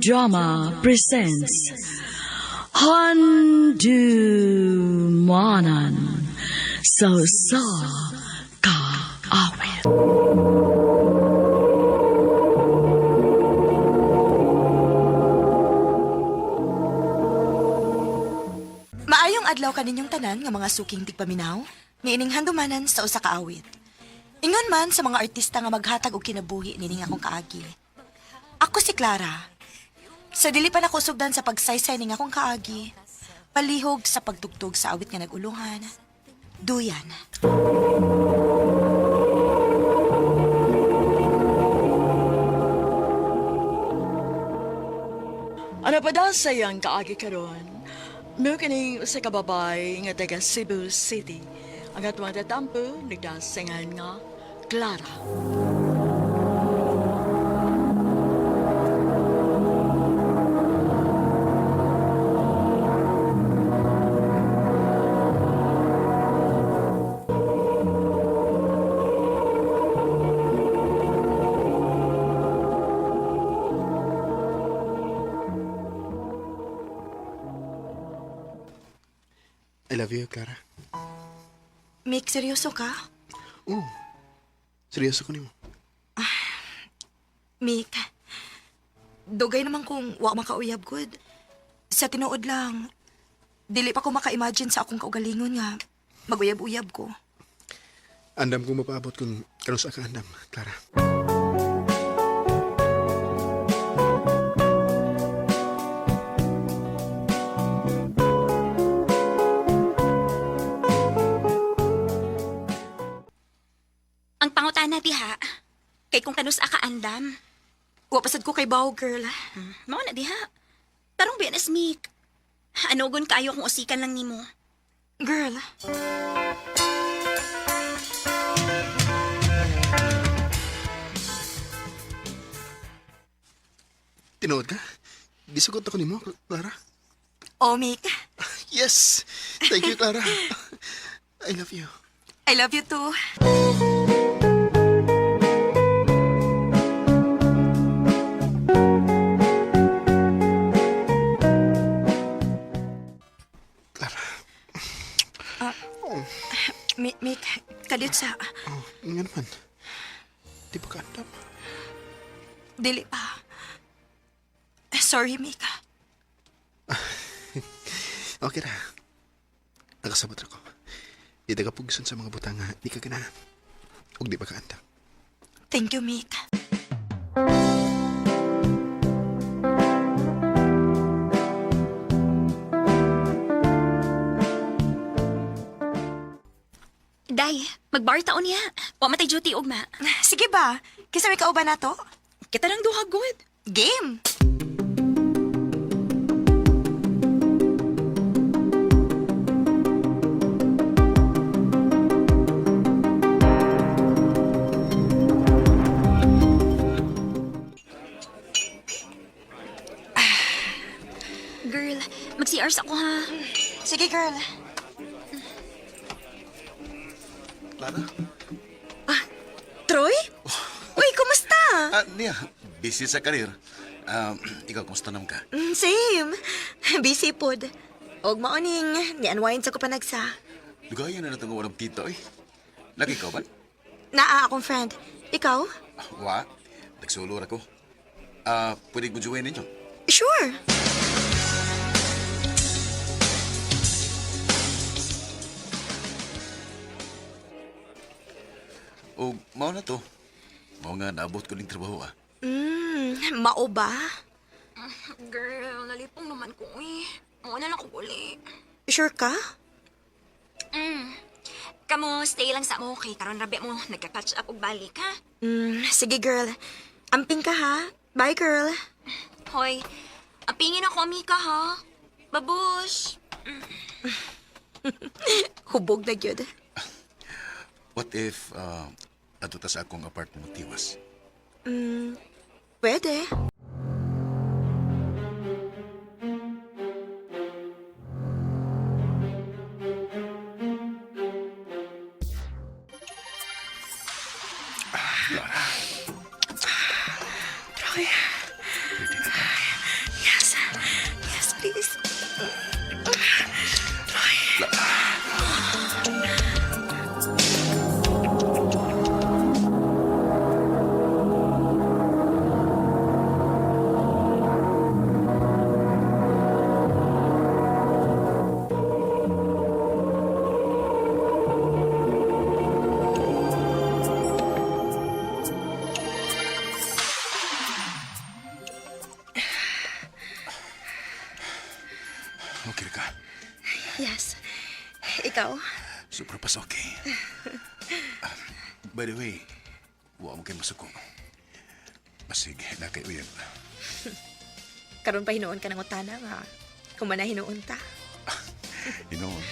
Drama presents Handumanan sa Usa Ka Awit. Maayong adlaw kaninyong tanan nga mga suking tigpaminaw, niining handumanan sa usa ka awit. Ingon man sa mga artista nga maghatag og kinabuhi nining akong kaagi. Ako si Clara. Sa dili pa nako sugdan sa pagsaysay ning akong kaagi, palihog sa pagtugtog sa awit nga nagulungan, duyan. Ano pa daw sa iyang kaagi karon? Mo kining usa ka babay nga taga Cebu City. Ang atong tatampo nagdasingan nga Clara. I love you, Clara. Mick, seryoso ka? Oo. Seryoso ko nimo. Mick, dugay naman kung wa makauyab good. Sa tinuod lang, dili pa ko maka-imagine sa akong kaugalingon nga maguyab-uyab ko. Andam kong mapaabot kung karon sa ka andam, Clara. Ang pangutana diha, kay kung kanus ka andam. Wa pasad ko kay Bao, girl. Mao na diha. Tarong biya na smik. Anogon kaayo kung usikan lang nimo. Girl. Tinuod ka? Gisugot ako nimo, Clara. Oh, Mick. Yes! Thank you, Clara. I love you. I love you too. Clara. Mick, Mick, kalit sa... Oh, nga naman. Di pa ka andam. Dili pa. Sorry, Mick. Okay ra. Nakasabot ra ko. Di ka pugson sa mga butang nga di ka ganahan. Ug di pa ka andam. Thank you, Mick. Day, magbar taon niya. Wa matay duty ugma. Sige ba? Kisa may kauban na to? Kita lang duha good. Game! Girl, mag CRs ako ha. Sige, girl. Clara? Troy? Uy, kumusta? Ah, niya, busy sa karir. Ah, ikaw, kumusta naman ka? Same. Busy pod. Og maoning, ni-unwind sa ko panagsa. Lugayan na natong walang tito eh. Lagi ka ba? Naa akong friend. Ikaw? Wa, nagsulo ra ko. Ah, pwede ko join ninyo. Sure. O, mao na to. Mao nga, naabot ko ning trabaho ah. Mao ba? Girl, nalipong naman ko eh. Mao na lang ko uli. Sure ka? Kamo, stay lang sa mo kay karon rabi mo nagka-catch up og balik ha. Sige, girl. Amping ka, ha? Bye, girl. Hoy, apingin ako Mika ha. Babush. Hubog na gyud. What if, ato ta sa akong apartment tiwas? Pwede. Troy. Pwede na ta. Okay ka? Yes. Ikaw? Super pas okay. Ah, by the way, wa mo kay masuko. Basig, na kay uyab. Karon pa hinuon ka ng utana nga. Kumana hinuon ta. Hinuon.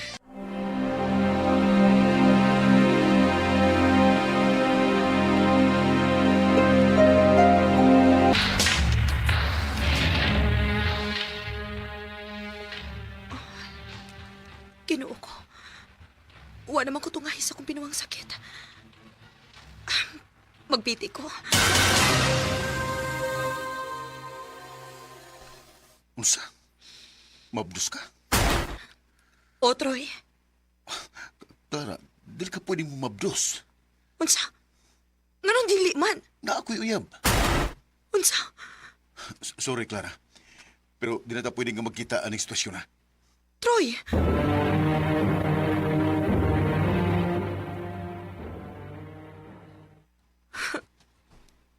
Ginoo ko. Wa naman ko tungahi sa akong binuang sakit. Ah, magbiti ko. Unsa? Mabdus ka? O, Troy. Clara, dili ka pwedeng mabdus. Unsa? Nganong dili man? Na ako'y uyab. Unsa? Sorry, Clara. Pero di na ta pwedeng nga magkita aning sitwasyon, ha? Troy!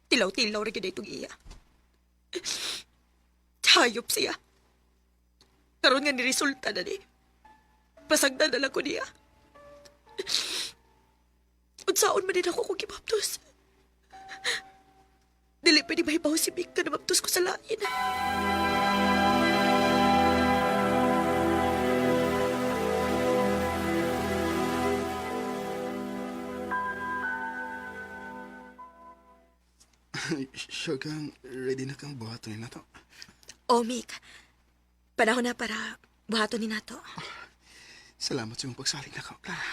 Tilaw-tilaw rin gid itong iya. Hayop siya. Karon nga niresulta na ni. Pasagdan na lang ko niya. Unsaon man din ako kung gibaptos. Dili pwede mahibaw si Victor na baptos ko sa lain. Sure kang ready na kang buhaton na to. Oh, Mick. Panahon na para buhaton ni nato. Salamat sa iyong pagsalig na ka, Clara.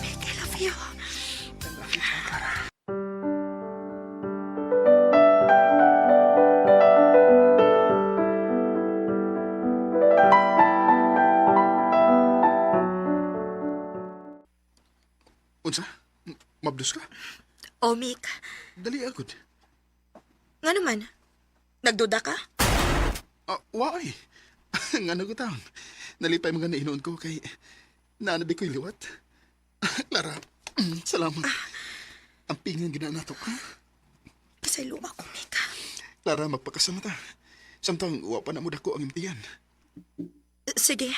Mick, I love you. I love you, Clara. Unsa? Mabdus ka? Oh, Mick. Dali agad. Nga naman? Nagduda ka? Ah, why? Nga na ko taon. Nalipay mga nainoon ko kay naanabi ko'y liwat. Clara, salamat. Ang pingang ginana to ka. Pasaylo ako, Mick. Clara, magpakasama ta. Samtang wa pa na mo dako ang imtiyan. Sige.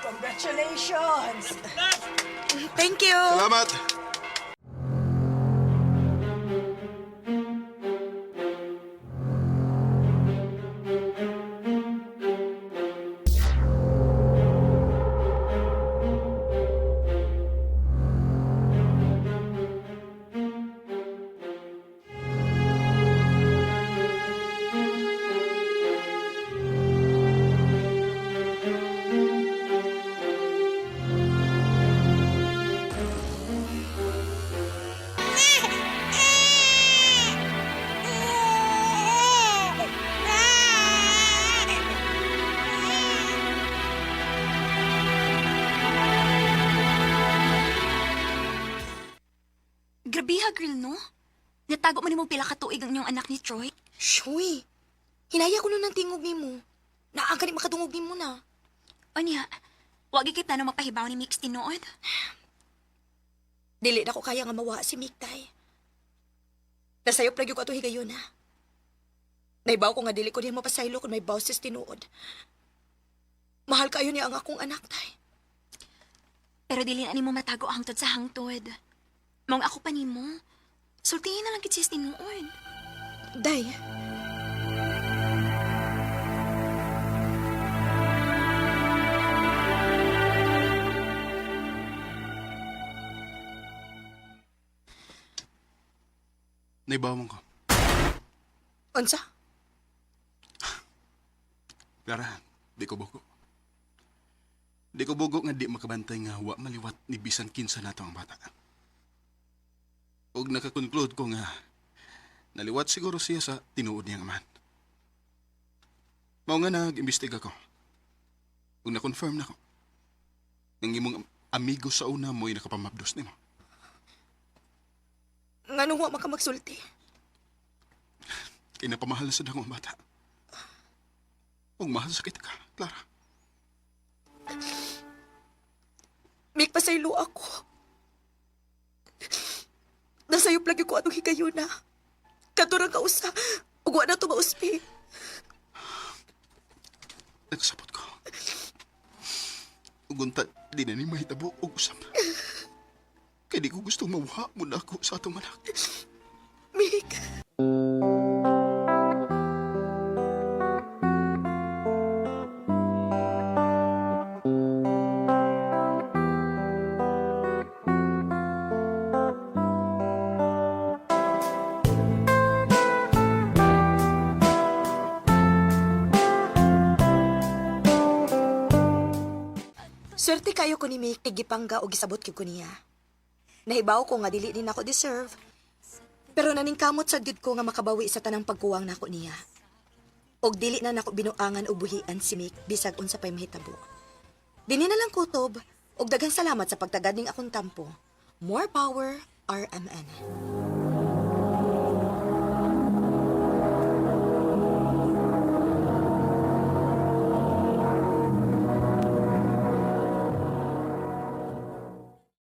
Congratulations! Thank you. Salamat! Grabe ha, girl, no? Natago mo nimo pila ka tuig ang inyong anak ni Troy. Shuy. Hinaya ko nun ang tingog nimo. Naa ka ni makadungog nimo na. Unya, wag kay plano mapahibaw ni Mix tinuod. Dili na ko kaya nga mawa si Mick, tay. Nasayop lagi ko ato higayon, ha? Naibaw ko nga dili ko niya mapasaylo kung may boses tinuod. Mahal kayo niya ang akong anak, tay. Pero dili na nimo matago hangtod sa hangtod. Mong ako pa nimo. Sultihin na lang kit siya sa tinuod. Day. Naibawan ko. Unsa? Clara, di ko bugo. Di ko bugo nga di makabantay nga wa maliwat ni bisan kinsa nato ang bata. Og nakakonclude ko nga naliwat siguro siya sa tinuod niyang amahan. Mao nga nag-imbestiga ko. Ug na-confirm na ko. Ang imong amigo sa una mo'y nakapamabdos nimo. Nganong wa man ka magsulti? Kay napamahal na sa dangong bata. Ug mahal sa kita ka, Clara. Mik, pasaylo ako. Nasayop lagi ko atong higayuna. Katurang kausa, ug wa na to mauspi. Nagsabot ko. Ug unta, di na ni mahitabo og usap. Kay di ko gusto mawha mo na ako sa atong anak. Mik. Swerte kayo ko ni Mick, tigipangga o gisabot kay ko niya. Nahibaw ko nga dili din ako deserve. Pero naningkamot sa gyud ko nga makabawi sa tanang pagkuwang nako niya. Og dili na nako binuangan o buhian si Mick bisag unsa pay mahitabo. Dini na lang kutob og daghang salamat sa pagtagad ning akong tampo. More power, RMN.